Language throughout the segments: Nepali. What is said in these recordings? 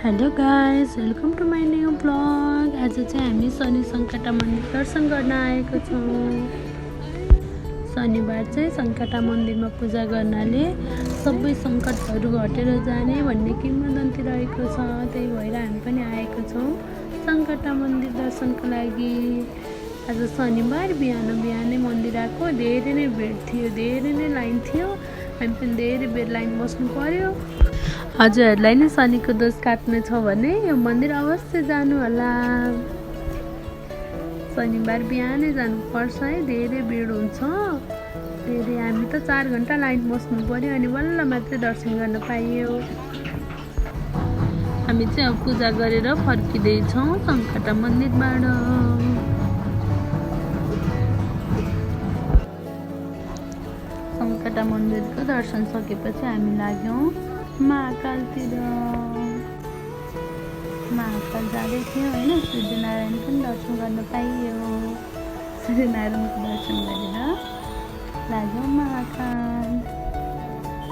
Hello guys, welcome to my new blog. आज चाहिँ हामी शनि सङ्कटा मन्दिर दर्शन गर्न आएको छौँ। शनिबार चाहिँ सङ्कटा मन्दिरमा पूजा गर्नाले सबै सङ्कटहरू घटेर जाने भन्ने किंवदन्ती रहेको छ। त्यही भएर हामी पनि आएको छौँ सङ्कटा मन्दिर दर्शनको लागि। आज शनिबार बिहानै मन्दिर आएको, धेरै नै भिड थियो, धेरै नै लाइन थियो। हामी पनि धेरै बेर लाइन बस्नु पर्यो। हजुरहरूलाई नै शनिको दोष काट्नु छ भने यो मन्दिर अवश्य जानु होला। शनिबार बिहानै जानुपर्छ है, धेरै भिड हुन्छ। हामी त 4 घन्टा लाइन बस्नु पर्यो अनि बल्ल मात्रै दर्शन गर्न पाइयो। हामी चाहिँ अब पूजा गरेर फर्किँदैछौँ सङ्कटा मन्दिरबाट। सङ्कटा मन्दिरको दर्शन सकेपछि हामी लाग्यौँ महाकालतिर। महाकाल जाँदै थियो होइन, सूर्यनारायण पनि दर्शन गर्न पाइयो। सूर्यनारायणको दर्शन गरेर लाग्यौँ महाकाल।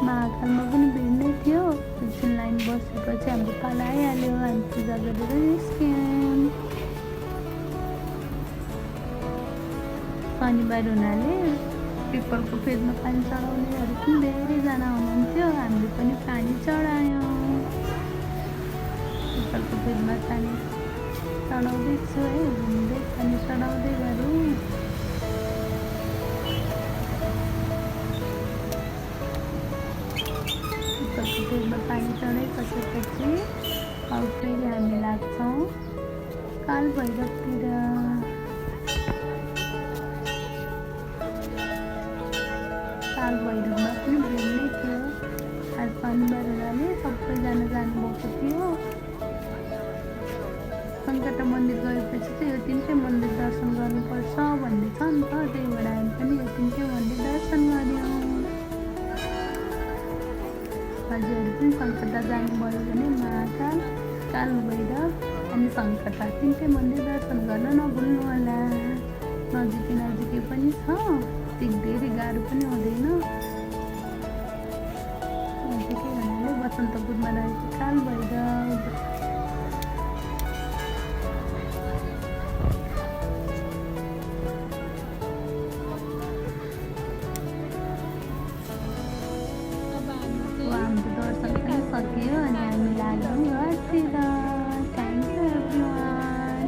महाकालमा पनि भिड नै थियो। एकछिन लाइन बसेपछि हाम्रो पाला आइहाल्यो, हामी पूजा गरेर निस्क्यौँ। शनिबार हुनाले पिपलको फेदमा पानी चढाउनेहरू पनि धेरैजना हुनुहुन्थ्यो। हामीले पनि पानी चढायौँ। पिपलको फेदमा पानी चढाउँदैछु है, घुम्दै पानी चढाउँदै गरौँ। पिपलको फेदमा पानी चढाइसकेपछि अब फेरि हामी लाग्छौँ कालभैरवतिर। कालभैरवमा पनि भिड नै थियो। आज शनिबार हुनाले सबैजना जानुभएको थियो। सङ्कटा मन्दिर गएपछि चाहिँ यो तिनटै मन्दिर दर्शन गर्नुपर्छ भन्ने छ नि त। त्यही भएर हामी पनि यो तिनटै मन्दिर दर्शन गऱ्यौँ। हजुरहरू पनि सङ्कटा जानुभयो भने महाकाल, कालभैरव अनि सङ्कटा तिनटै मन्दिर दर्शन गर्न नभुल्नु होला। नजिकै पनि छ, धेरै गाह्रो पनि हुँदैन। नजिकै भन्नाले बसन्तपुरमा रहेको कालभैरव। हाम्रो दर्शन पनि सकियो अनि हामी लाग्यौँ घरतिर। थ्याङ्क यू एभ्रिवान,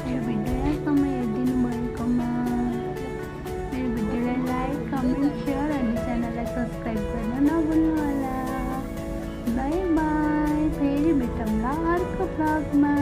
मेरो भिडियो यहाँसम्म हेरिदिनु भएकोमा। मेरो भिडियोलाई लाइक, कमेन्ट, सेयर अनि च्यानललाई सब्सक्राइब गर्न नभुल्नु होला। बाई बाई, फेरि भेटौँला अर्को भ्लगमा।